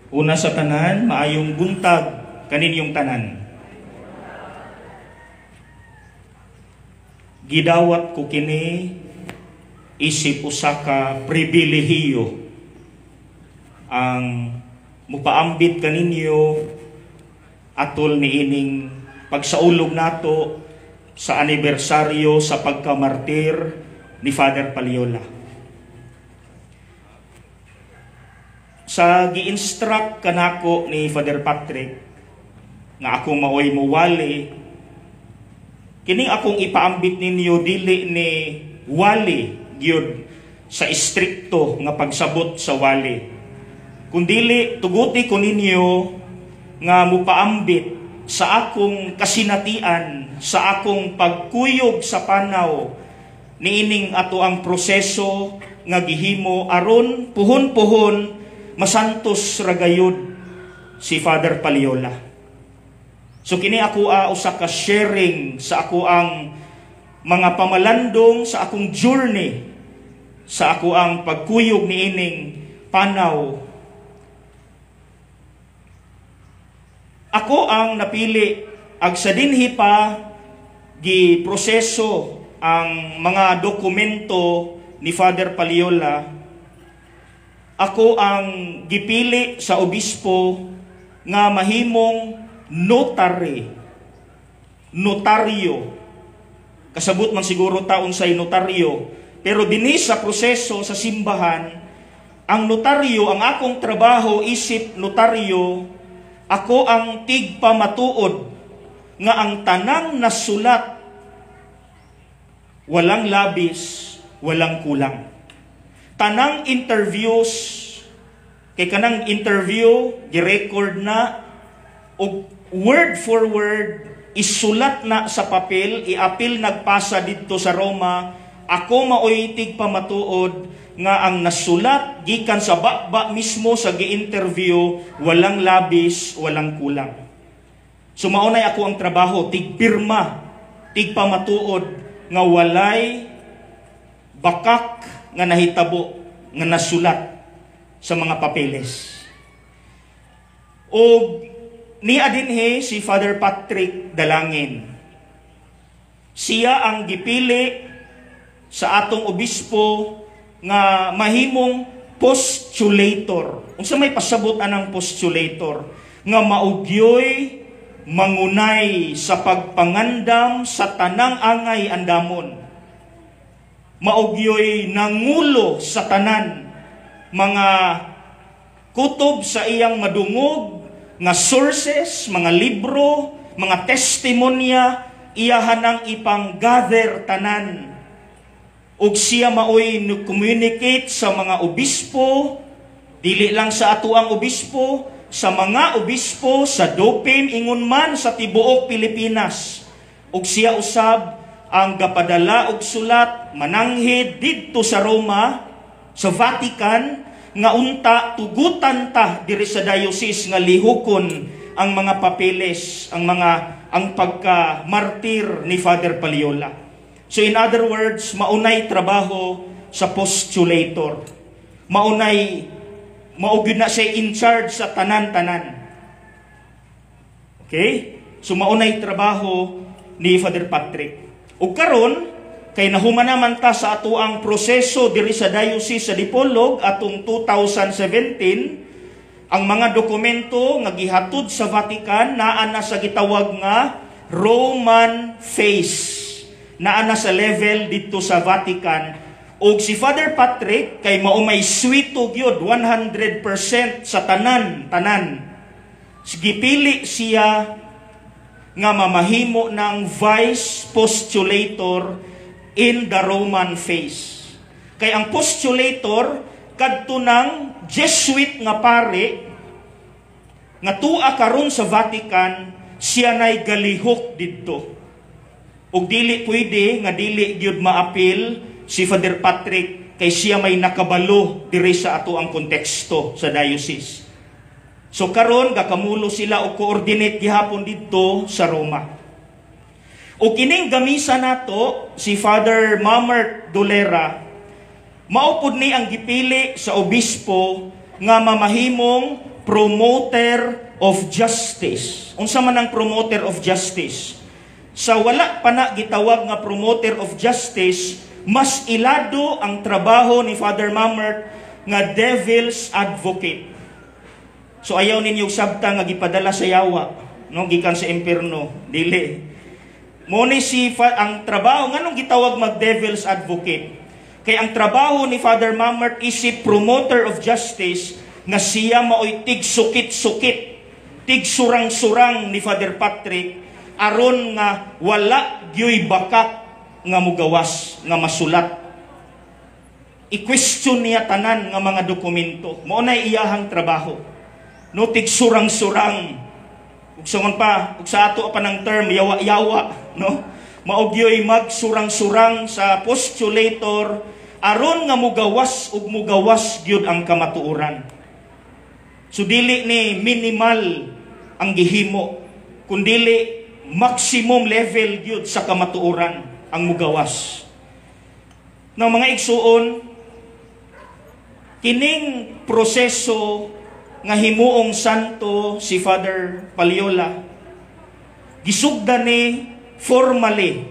Una sa tanan, maayong buntag kaninyong tanan. Gidawat ko kini isip usa ka pribilehiyo ang mupaambit kaninyo atol niining pagsaulog nato sa anibersaryo sa pagkamartir ni Father Paliola. Sa gi-instruct kanako ni Father Patrick nga ako maoy muwali, kining akong ipaambit ninyo dili ni wali gyud sa istrikto nga pagsabot sa wali, kundili tuguti ko ninyo nga mupaambit sa akong kasinatian, sa akong pagkuyog sa panaw niining ato ang proseso nga gihimo aron puhon-puhon masantos ragayod si Father Paliola. So kini ako usa ka sharing sa ako ang mga pamalandong sa akong journey, sa ako ang pagkuyog niining panaw. Ako ang napili ag sa dinhi pa giproseso ang mga dokumento ni Father Paliola. Ako ang gipili sa obispo nga mahimong notary, notaryo. Kasabot man siguro taon say notaryo, pero dinhi sa proseso sa simbahan, ang notaryo, ang akong trabaho isip notaryo, ako ang tigpamatuod nga ang tanang nasulat walang labis, walang kulang. Tanang interviews, kay kanang interview gi-record na og word for word isulat na sa papel, iapil nagpasa didto sa Roma. Ako maoy tigpamatuod nga ang nasulat gikan sa baba mismo sa gi-interview, walang labis, walang kulang. So maunay ako ang trabaho, tigpirma, tigpamatuod nga walay bakak nga nahitabo nga nasulat sa mga papeles. Og niya dinhi si Father Patrick Dalangin. Siya ang gipili sa atong obispo nga mahimong postulator. Unsa may pasabot anang postulator? Nga maugyoy mangunay sa pagpangandam sa tanang angay andamon. Maugyoy nangulo sa tanan mga kutob sa iyang madungog nga sources, mga libro, mga testimonya, iyahan ang ipang-gather tanan. Ug siya maoy communicate sa mga obispo, dili lang sa atuang obispo, sa mga obispo sa Dopim, ingon man sa tibuok Pilipinas. Ug siya usab ang gapadala og sulat mananghid didto sa Roma, sa Vatican, nga unta tugutan ta diri sa diocese nga lihukon ang mga papeles, ang pagka-martir ni Father Paliola. So in other words, maunay trabaho sa postulator. Maunay mao gyud na siya in charge sa tanan-tanan. Okay? So maunay trabaho ni Father Patrick. Ug karon kay nahuman naman ta sa atoang proseso diri sa diocese sa Dipolog atong 2017, ang mga dokumento nga gihatod sa Vatican naa na sa gitawag nga Roman phase. Naa na sa level didto sa Vatican. Og si Father Patrick kay mao may swito gyud 100% sa tanan tanan. Gipili siya nga mamahimo ng vice postulator in the Roman phase. Kay ang postulator kadto ng Jesuit nga pare nga tua karon sa Vatican, siya nay galihok didto. Ug dili pwede nga dili gyud maapil si Father Patrick kay siya may nakabalo diri sa ato ang konteksto sa diocese. So karon gakamulo sila og coordinate gihapon didto sa Roma. O kining gamisa nato si Father Mamert Dolera, mao pud ni ang gipili sa obispo nga mamahimong Promoter of justice. Unsa man ang promoter of justice? Sa wala pa na gitawag nga promoter of justice, mas ilado ang trabaho ni Father Mamert nga devil's advocate. So ayaw ninyo sabta nga gipadala sa yawa, no, gikan sa impierno, dili. Mo ni si ang trabaho, nganong gitawag mag devil's advocate? Kay ang trabaho ni Father Mamert is si promoter of justice nga siya maoy tigsukit-sukit, tigsurang-surang ni Father Patrick aron nga wala gyoy bakak nga mugawas nga masulat. I-question niya tanan nga mga dokumento. Mao na iyahang trabaho. No, tigsurang-surang. Ug pa, ug sa ato pa ng term, yawa-yawa, no? Mao gyoy magsurang-surang sa postulator aron nga mugawas ug mugawas gyud ang kamatuoran. So dili ni minimal ang gihimo, kundili maximum level gyud sa kamatuoran ang mugawas. Now, mga igsuon, kining proseso nga himuong santo si Father Paliola, gisugdan ni formally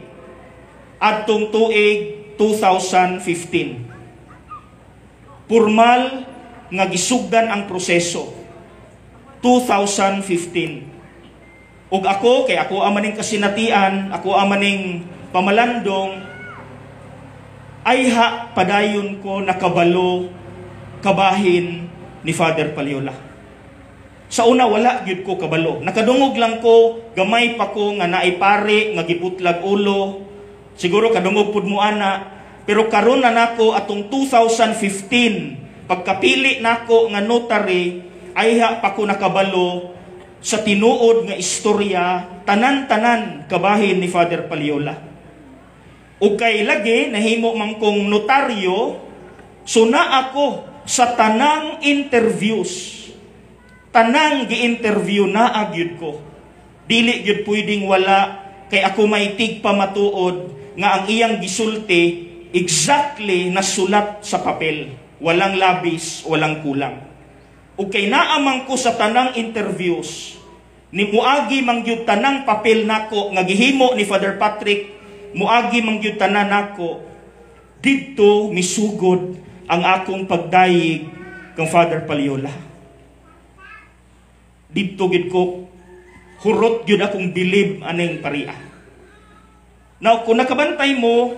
adtong tuig 2015. Formal nga gisugdan ang proseso 2015. Ug ako, kay ako amaning kasinatian, ako amaning pamalandong, ayha padayon ko nakabalo kabahin ni Father Paliola. Sa una, wala gyud ko kabalo. Nakadungog lang ko, gamay pa ko, nga naay pari nga giputlag ulo. Siguro kadungog pud mo ana. Pero karon na nako atong 2015, pagkapili nako nga notary, ayha pa ko nakabalo sa tinuod nga istorya tanan-tanan kabahin ni Father Paliola. Ug kay lagi nahimo man kong notaryo, so na ako sa tanang interviews. Tanang gi-interview naa gyud ko. Dili gyud pwedeng wala, kay ako may tigpamatuod nga ang iyang gisulti exactly nasulat sa papel. Walang labis, walang kulang. Ug kay naamang ko sa tanang interviews, ni muagi man gyud tanang papel nako nga gihimo ni Father Patrick, muagi man gyud tanan nako, didto misugod ang akong pagdayig kang Father Paliola. Didto gid ko hurot gyud akong bilib aning paria. Now, kung nakabantay mo,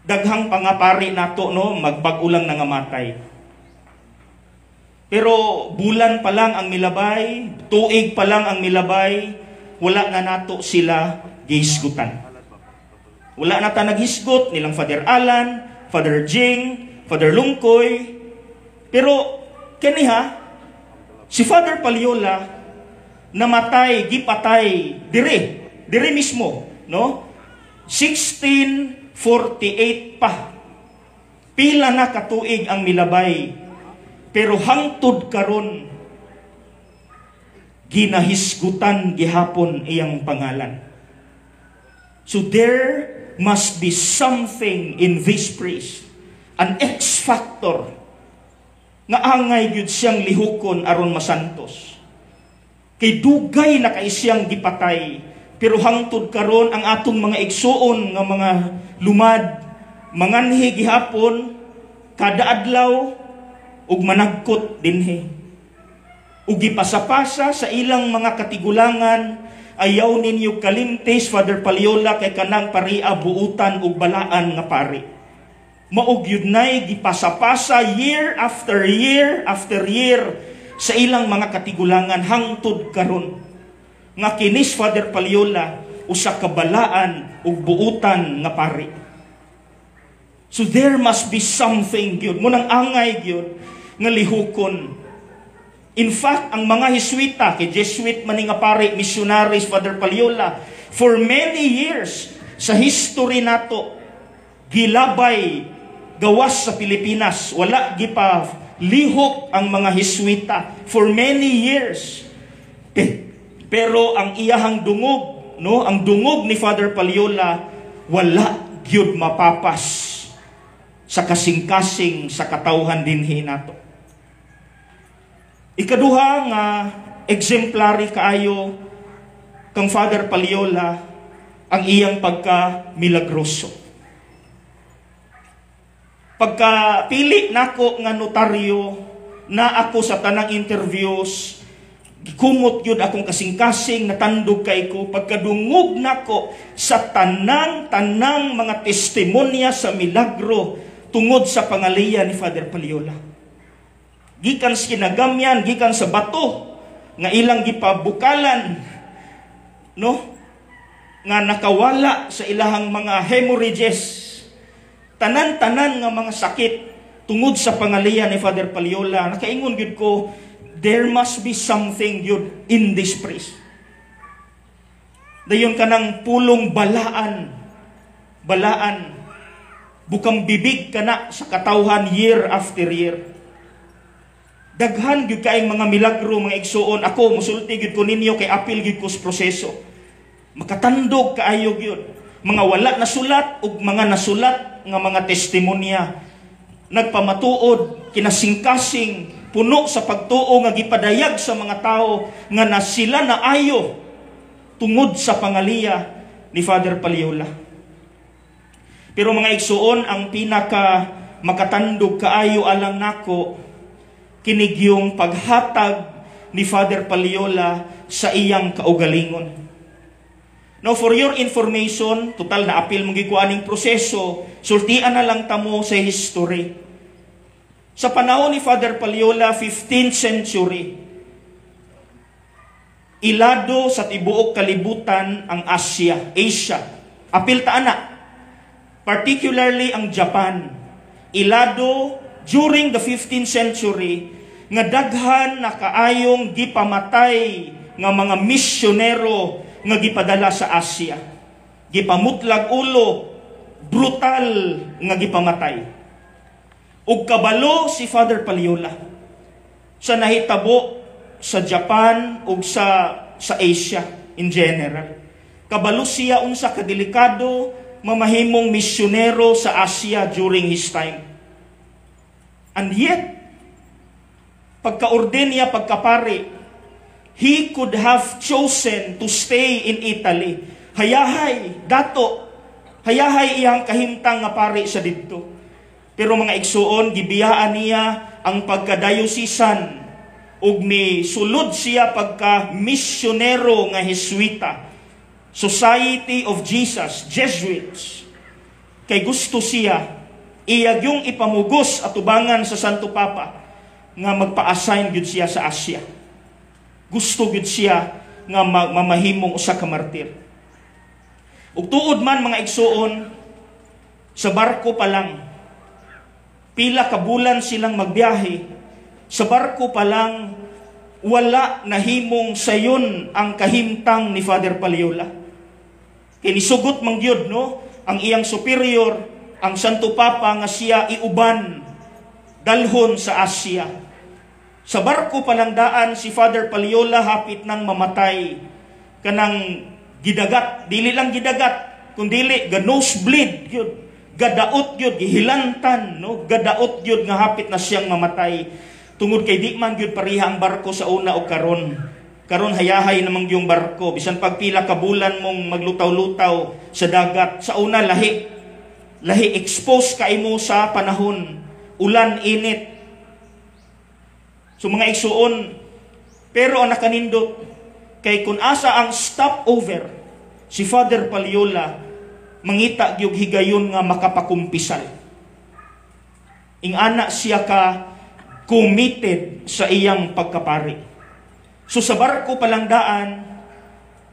daghang pangapari nato, no, magbag-o lang nangamatay. Pero bulan pa lang ang milabay, tuig pa lang ang milabay, wala na nato sila gihisgutan. Wala na ta naghisgot nilang Father Alan, Father Jing, Father Lungkoy. Pero kaniha si Father Paliola namatay, gipatay dire, dire mismo, no? 1648 pa. Pila na katuig ang milabay. Pero hangtod karon ginahisgutan gihapon iyang pangalan. So there must be something in this priest, an X factor nga angay gyud siyang lihukon aron masantos. Kay dugay na kay siyang gipatay, pero hangtod karon ang atong mga igsuon nga mga lumad manganhi gihapon kada adlaw ug managkot dinhi. Ug gipasapasa sa ilang mga katigulangan, "Ayaw ninyo kalimtis Father Paliola kay kanang paria buutan ug balaan nga pari." Mao gyud nay gipasapasa year after year after year sa ilang mga katigulangan hangtod karon nga kinis Father Paliola usa ka balaan ug buutan nga pari. So there must be something gyud mo nang angay gyud nga lihukon. In fact, ang mga Jesuita, kay Jesuit man nga pare, missionaries Father Paliola, for many years sa history nato, gilabay gawas sa Pilipinas, wala gipa lihok ang mga Jesuita for many years. Pero ang iyahang dungog, no, ang dungog ni Father Paliola, wala gyud mapapas sa kasing-kasing sa katawhan dinhi nato. Ikaduha nga exemplary kaayo kang Father Paliola, ang iyang pagka milagroso. Pagka pili nako nga notaryo na ako sa tanang interviews, gikumot gyud akong kasing-kasing, natandog kay ko pagkadungog nako sa tanang-tanang mga testimonya sa milagro tungod sa pangaliya ni Father Paliola. Gikan sa kinagamyan, gikan sa bato nga ilang gipabukalan, no, nga nakawala sa ilahang mga hemorrhages. Tanan-tanan nga mga sakit tungod sa pangaliya ni Father Paliola, nakaingon gyud ko, there must be something yun in this priest. Dayon kanang pulong balaan, balaan, bukang bibig kana sa katawhan year after year. Daghan gyud kaayong mga milagro, mga igsuon. Ako, musulti gyud ko ninyo kay apil gyud ko sa proseso. Makatandog kaayo gyud. Mga wala nasulat ug mga nasulat nga mga testimonya nagpamatuod, kinasingkasing, puno sa pagtuo nga gipadayag sa mga tao nga na sila na ayo tungod sa pangaliya ni Father Paliola. Pero mga igsuon, ang pinaka makatandog kaayo alang nako kinigyong paghatag ni Father Paliola sa iyang kaugalingon. Now, for your information, total na apil mo ko aning proseso, sultian na lang tamo sa history. Sa panahon ni Father Paliola, 15th century, ilado sa tibuok kalibutan ang Asia, Asia. Apil ta ana, particularly ang Japan. Ilado during the 15th century nga daghan na kaayong gipamatay nga mga misyonero nga gipadala sa Asia. Gipamutlag ulo, brutal nga gipamatay. Ug kabalo si Father Paliola sa nahitabo sa Japan ug sa Asia in general. Kabalo siya unsa kadelikado mamahimong misyonero sa Asia during his time. And yet, pagka-ordain niya, pagkapari, he could have chosen to stay in Italy. Hayahay, dato, hayahay iyang kahimtang nga pari sa didto. Pero mga igsuon, gibiyaan niya ang pagkadiocesan ug ni sulod siya pagka misyonero nga Jesuita, Society of Jesus, Jesuits. Kay gusto siya iya yung ipamugos atubangan sa Santo Papa nga magpa-assign gyud siya sa Asia. Gusto gyud siya nga mamahimong usa ka martir. Ug tuod man, mga igsuon, sa barko pa lang, pila ka bulan silang magbiyahe, sa barko pa lang wala nahimong sayon ang kahimtang ni Father Paliola. Kay nisugot man gyud, no, ang iyang superior, ang Santo Papa, nga siya iuban dalhon sa Asia. Sa barko pa lang daan si Father Paliola hapit nang mamatay, kanang gidagat, dili lang gidagat kundili ga nosebleed gyud, gadaot gyud, gihilantan, no, gadaot gyud nga hapit na siyang mamatay tungod kay di man gyud pareha ang barko sa una o karon. Karon hayahay namang yung barko, bisan pagpila ka bulan mong maglutaw-lutaw sa dagat. Sa una lahi lahi, expose kay mo sa panahon, ulan, init. So mga igsuon, pero ang nakanindot kay kung asa ang stopover si Father Paliola, mangita gyud higayon nga makapakumpisal. Ingana siya ka committed sa iyang pagkapari. So sa barko palang daan,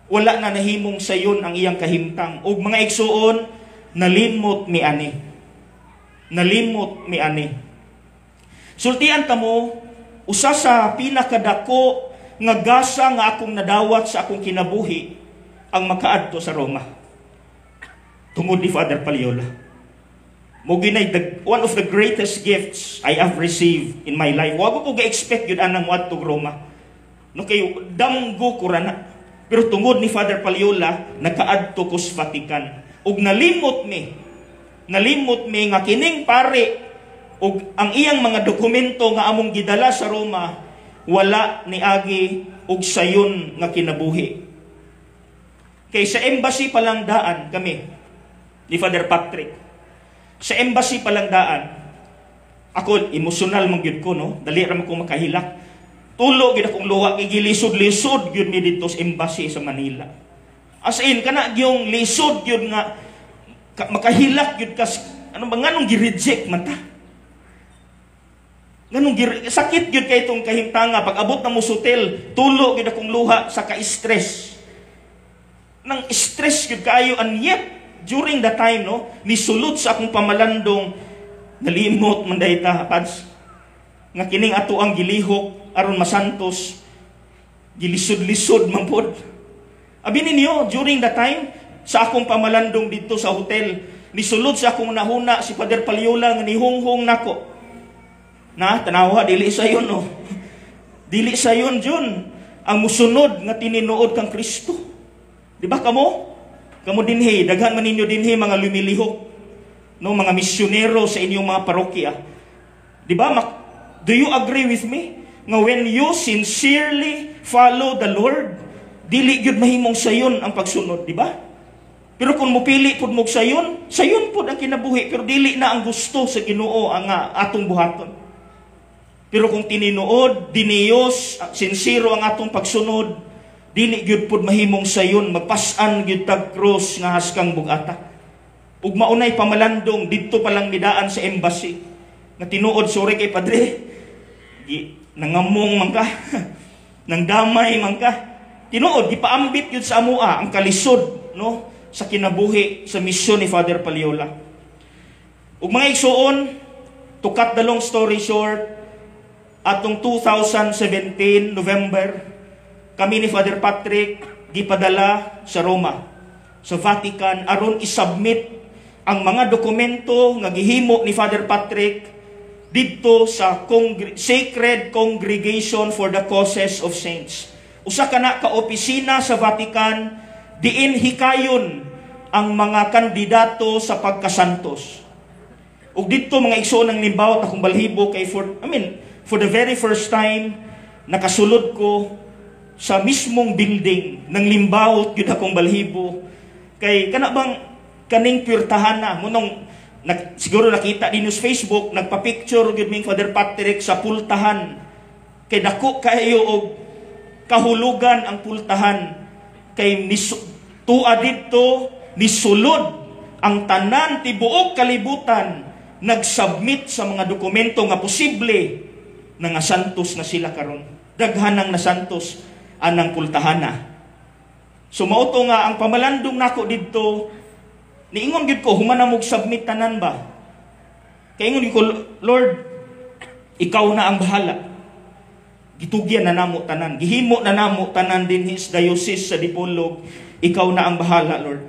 wala na nahimong sayon ang iyang kahimtang. Ug mga igsuon, nalimot mi ani. Nalimot mi ani. Sultian ta mo, usa sa pinakadako nga gasa nga akong nadawat sa akong kinabuhi ang makaadto sa Roma tungod ni Father Paliola. Mo ginay one of the greatest gifts I have received in my life. Wa ko ga-expect yun anang moadto Roma. No, kay damgo ko ra na. Pero tungod ni Father Paliola, nakaadto ko sa Vatican. Ug nalimot mi. Nalimot mi nga kining pare ug ang iyang mga dokumento nga among gidala sa Roma wala niagi og sayon nga kinabuhi. Kay sa embassy pa lang daan kami ni Father Patrick. Sa embassy pa lang daan, ako emosyonal man gyud ko, no? Dali ra man ko makahilak. Tulo gyud akong luha kay gilisod-lisod gyud mi didto sa embassy sa Manila. As in, kana gyung lisod gyud nga makahilak gyud kas ano ba, nganong gi-reject man ta? Nganong sakit gyud kay itong kahimtanga. Pag abot na mo sa hotel, tulo gyud akong luha sa ka-stress. Nang stress gyud kaayo, and yet during the time, no, nisulod sa akong pamalandong, nalimot man diay ta, pads, nga kining ato ang gilihok aron masantos, gilisod-lisod man pod. Abi ninyo, during the time sa akong pamalandong didto sa hotel, nisulod sa akong nahuna si Father Paliola nga nihunghong nako. Na, tanawa, dili sayon, no. Dili sayon, Jun. Ang musunod nga tininuod kang Kristo. Di ba kamo? Kamo dinhi, daghan man ninyo dinhi mga lumilihok. No, mga misyonero sa inyong mga parokya. Di ba? Do you agree with me? Nga when you sincerely follow the Lord, dili gyud mahimong sayon ang pagsunod, di ba? Pero kung mupili pud mo sayon, sayon pud ang kinabuhi, pero dili na ang gusto sa Ginoo ang atong buhaton. Pero kung tininuod, diniyos, sinsero ang atong pagsunod, dili gyud pud mahimong sayon, magpas-an gyud tag krus nga haskang bugata. Ug maunay pamalandong didto pa lang midaan sa embassy. Nga tinuod, sorry kay padre. Gi, nangamong man ka. Nangdamay man ka. Tinuod, gipaambit gyud sa amoa ang kalisod, no, sa kinabuhi sa misyon ni Father Paliola. Ug mga igsuon, to cut the long story short, atong 2017 November, kami ni Father Patrick gipadala sa Roma, sa Vatican, aron isubmit ang mga dokumento nga gihimo ni Father Patrick didto sa Sacred Congregation for the Causes of Saints. Usa ka na ka opisina sa Vatican diin hikayon ang mga kandidato sa pagkasantos. Ug didto, mga igsoon, ang nimbawot akong balhibo kay for I mean, for the very first time nakasulod ko sa mismong building, nang limbawot gyud akong balhibo kay kana bang kaning puwertahan na mo nung siguro nakita ninyo sa Facebook, nagpa-picture gyud ming Father Patrick sa pultahan kay dako kayo og kahulugan ang pultahan kay tua didto nisulod ang tanan tibuok kalibutan, nagsubmit sa mga dokumento nga posible na nga santos na sila karon. Daghan ang nasantos anang pultahana. So mao to nga ang pamalandong nako didto, niingon gyud ko human na mo submit tanan ba. Kay ingon ko, "Lord, ikaw na ang bahala. Gitugyan na namo tanan, gihimo na namo tanan dinhi sa diocese sa Dipolog, ikaw na ang bahala, Lord."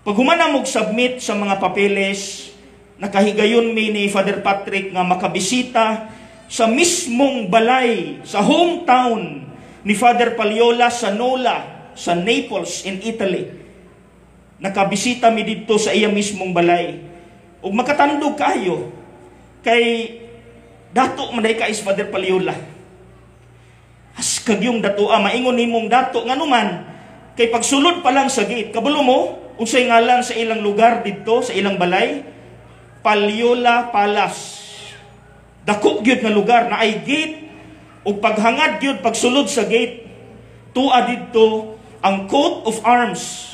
Pag human na mo submit sa mga papeles, nakahigayon mi ni Father Patrick nga makabisita sa mismong balay, sa hometown ni Father Paliola sa Nola, sa Naples in Italy. Nakabisita mi didto sa iya mismong balay. Ug makatandog kaayo kay dato man ka is Father Paliola. Haskag yung datoa, maingon nimong dato nganuman kay pagsulod pa lang sa gate, kabalo mo unsay ngalan sa ilang lugar didto sa ilang balay? Paliola Palace. Dako gyud nga lugar na ay gate, ug paghangad gyud pagsulod sa gate, tua didto ang coat of arms,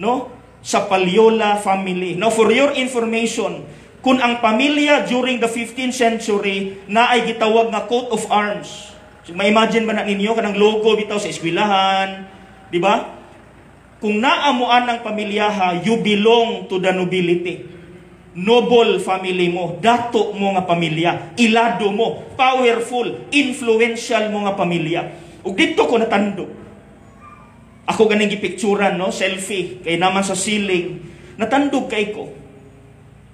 no, sa Paliola family. Now, for your information, kung ang pamilya during the 15th century na ay gitawag nga coat of arms. So, ma-imagine ba na ninyo kanang logo bitaw sa eskwelahan, di ba? Kung naa mo anang pamilyaha, you belong to the nobility. Noble family mo, dato mo nga pamilya, ilado mo, powerful, influential mo nga pamilya. Ug didto ko natando. Ako ganing gipicturan, no, selfie kay naman sa ceiling. Natandog kay ko.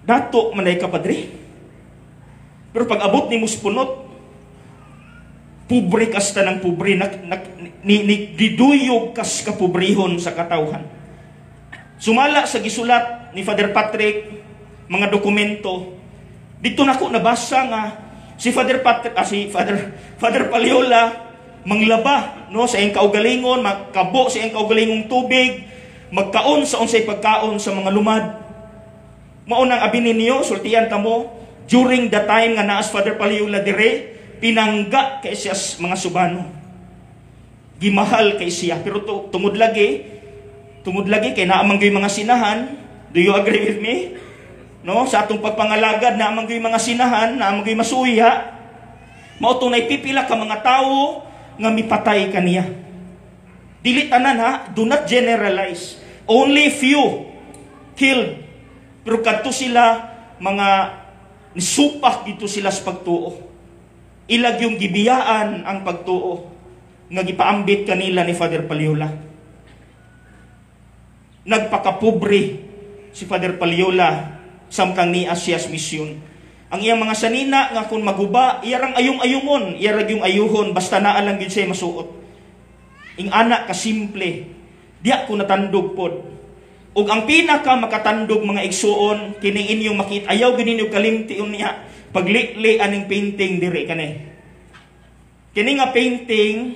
Dato man ka, padre. Pero pag abot ni punot, pobre kasta ng pobre, nak, nak, ni giduyog kas kapobrehon sa katawhan. Sumala sa gisulat ni Father Patrick, mga dokumento, didto nako nabasa nga Si Father Patrick, si Father Father Paliola manglaba, no, sa iyang kaugalingon, magkabo sa iyang kaugalingong tubig, magkaon sa unsay pagkaon sa mga lumad. Mao nang abi ninyo, sultian kamo, during the time nga naas Father Paliola dire, pinangga kay siya mga Subano. Gimahal kay siya, pero tungod lagi kay naa man mga sinahan. Do you agree with me? No, sa atong pagpangalagad naa man mga sinahan, naa man masuya. Mao tong pipila ka mga tawo nga mipatay kaniya. Dili tanan ha, do not generalize. Only few killed. Pero kadto sila mga nisupak dito sila sa pagtuo. Ilag yung gibiyaan ang pagtuo nga gipaambit kanila ni Father Paliola. Nagpakapobre si Father Paliola samtang niya siya sa misyon. Ang iyang mga sanina nga kung maguba, iyarang ayong-ayungon, iyarag yung ayuhon, basta naa lang gyud siya masuot. Ing ana ka simple, diya ko natandog pod. Ug ang pinaka makatandog, mga igsuon, kining inyong makita, ayaw gyud ninyo kalimti unya paglili aning painting diri kani. Kini nga painting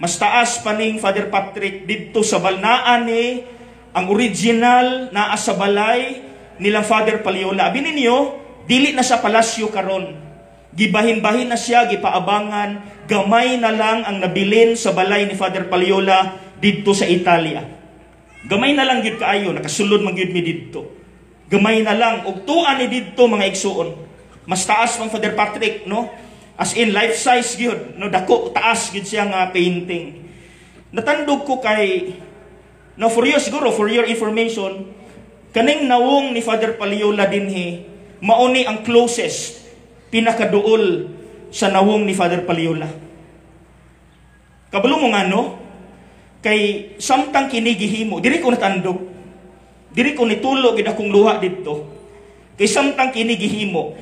mas taas pa ning Father Patrick didto sa balnaan ni ang original naa sa balay nilang Father Paliola. Abi ninyo, dili na sa palasyo karon. Gibahin-bahin na siya, gipaabangan, gamay na lang ang nabilin sa balay ni Father Paliola didto sa Italia. Gamay na lang gyud kaayo, nakasulod man gyud mi didto. Gamay na lang ug tuan ni didto, mga igsuon. Mas taas mang Father Patrick, no? As in life size gyud, no, dako taas gyud siya nga painting. Natandog ko kay, no, for you siguro, for your information, kaning nawong ni Father Paliola dinhi mauni ang closest, pinakaduol sa nawong ni Father Paliola. Kabalo mo nga, no? Kay samtang kini gihimo, diri ko natandog. Diri ko nitulo gid akong luha didto. Kay samtang kini gihimo,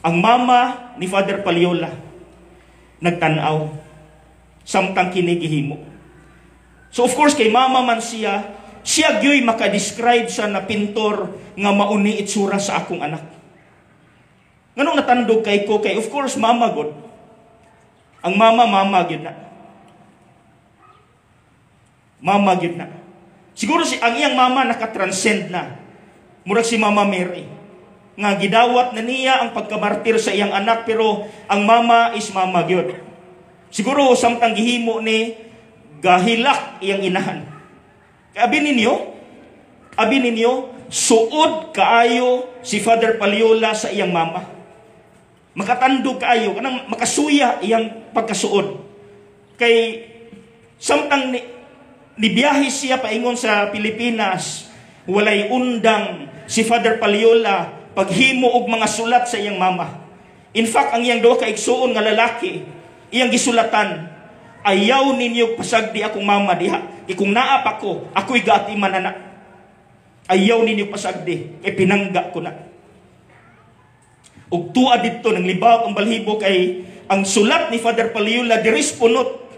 ang mama ni Father Paliola nagtan-aw samtang kini gihimo. So of course, kay mama man siya, siya gyoy maka-describe sa na pintor nga mauni itsura sa akong anak. Nganong natandog kay ko? Kay of course mama god. Ang mama, mama gyud na. Mama gyud na. Siguro si ang iyang mama nakatranscend na. Murag si Mama Mary nga gidawat na niya ang pagkamartir sa iyang anak, pero ang mama is mama gyud. Siguro samtang gihimo ni, gahilak iyang inahan. Kay abi ninyo, suod kaayo si Father Paliola sa iyang mama. Makatandog kaayo, kanang makasuya iyang pagkasuod. Kay samtang nibiyahe siya paingon sa Pilipinas, walay undang si Father Paliola paghimo og mga sulat sa iyang mama. In fact, ang iyang duha ka igsuon nga lalaki, iyang gisulatan, "Ayaw ninyo pasagdi akong mama diha. Kung naa pa ko, ako'y gaatiman ana. Ayaw ninyo pasagdi, kay pinangga ko na." Ug tuwa didto nang libawak ang balhibo kay ang sulat ni Father Paliola diri punot.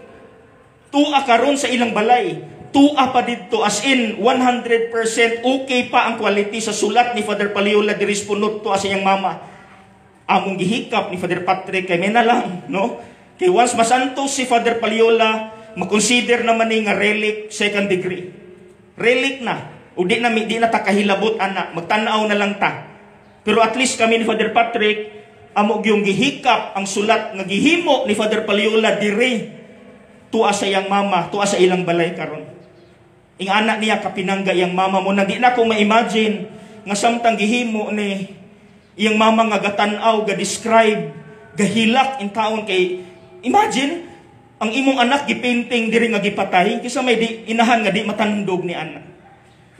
Tua karon sa ilang balay. Tua pa didto, as in 100% okay pa ang quality sa sulat ni Father Paliola diri punot tuwa sa iyang mama. Among gihikap ni Father Patrick kay may na lang, no? Kay once masantos si Father Paliola, makonsider naman ni nga relic second degree. Relic na. O di na ta kahilabot ana, magtan-aw na lang ta. Pero at least kami ni Father Patrick, amo gyung gihikap ang sulat nga gihimo ni Father Paliola dire tuwa sa iyang mama, tuwa sa ilang balay karon. Ing anak niya kapinangga iyang mama mo na di na ko ma-imagine nga samtang gihimo ni iyang mama nga gatan-aw, ga-describe, gahilak in taon, kay imagine ang imong anak gipainting diri nga gipatay, kisa may di, inahan nga di matandog ni anak.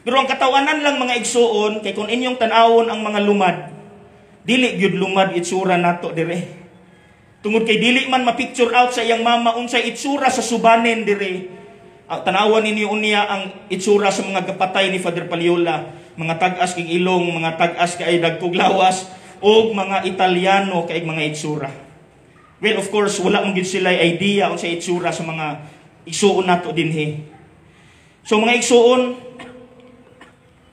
Pero ang katawanan lang, mga igsuon, kay kung inyong tan-awon ang mga lumad, dili gyud lumad itsura nato dire. Tungod kay dili man ma-picture out sa iyang mama unsay itsura sa Subanen dire. Tanawan ninyo unya ang itsura sa mga gapatay ni Father Paliola, mga tag-as kay ilong, mga tag-as kay dagkog lawas, og mga Italiano kay mga itsura. Well, of course, wala man gyud sila idea unsay itsura sa mga igsuon nato dinhi. So mga igsuon,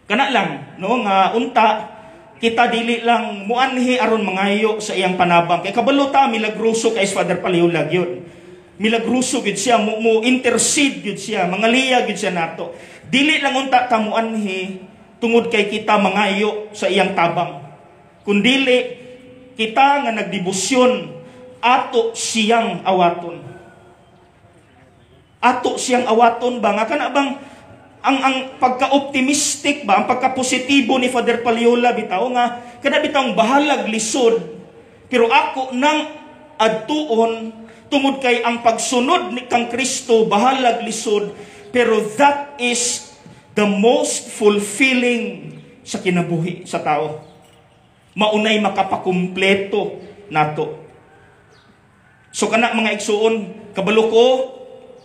kana lang, no, nga unta Kita dili lang muanhi aron mangayo sa iyang panabang. Kay kabalo ta, milagroso kay Father Paliola gyud. Milagroso gyud siya, mo intercede gyud siya, mangaliya gyud siya nato. Dili lang unta ta muanhi tungod kay kita mangayo sa iyang tabang. Kundili kita nga nagdebosyon, ato siyang awaton. Ato siyang awaton ba nga kana bang ang pagka-optimistic ba, ang pagka-positibo ni Father Paliola bitaw nga kana bitawng bahalag lisod, pero ako nang adtuon tungod kay ang pagsunod ni kang Kristo, bahalag lisod, pero that is the most fulfilling sa kinabuhi sa tao. Maunay makapakumpleto nato. So kana, mga igsuon, kabalo ko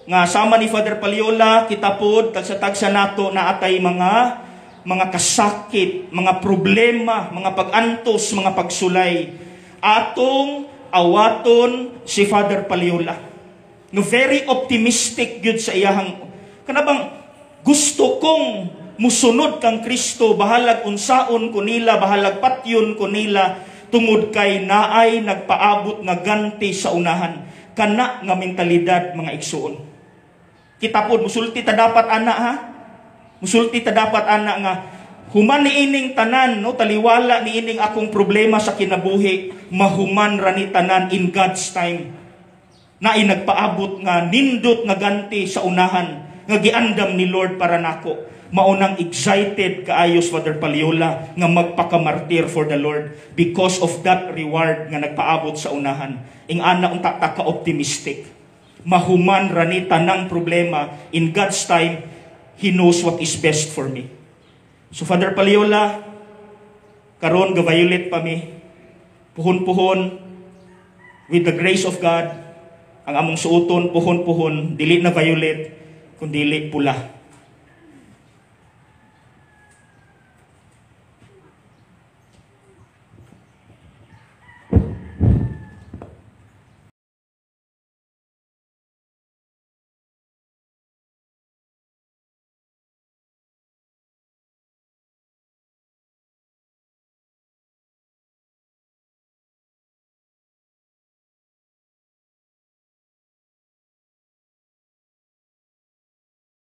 nga sama ni Father Paliola, kita pod tagsa-tagsa nato na atay mga kasakit, mga problema, mga pag-antos, mga pagsulay. Atong awaton si Father Paliola. No, very optimistic gyud sa iyahang kanabang gusto kong musunod kang Kristo, bahalag unsaon ko nila, bahalag patyon ko nila, tungod kay naay nagpaabot nga ganti sa unahan. Kana nga mentalidad, mga igsuon. Kita pod musulti ta dapat ana, ha. Musulti ta dapat ana nga human ni ining tanan, no, taliwala ni ining akong problema sa kinabuhi, mahuman ra ni tanan in God's time. Naay nagpaabot nga nindot nga ganti sa unahan nga giandam ni Lord para nako. Maunang excited kaayo si Father Paliola nga magpakamartir for the Lord because of that reward nga nagpaabot sa unahan. Ing ana unta ta ka optimistic. Mahuman ra ni tanang problema in God's time. He knows what is best for me. So Father Paliola, karon ga-violet pa mi. Puhon-puhon, with the grace of God, ang among suoton puhon-puhon dili na violet kundili pula.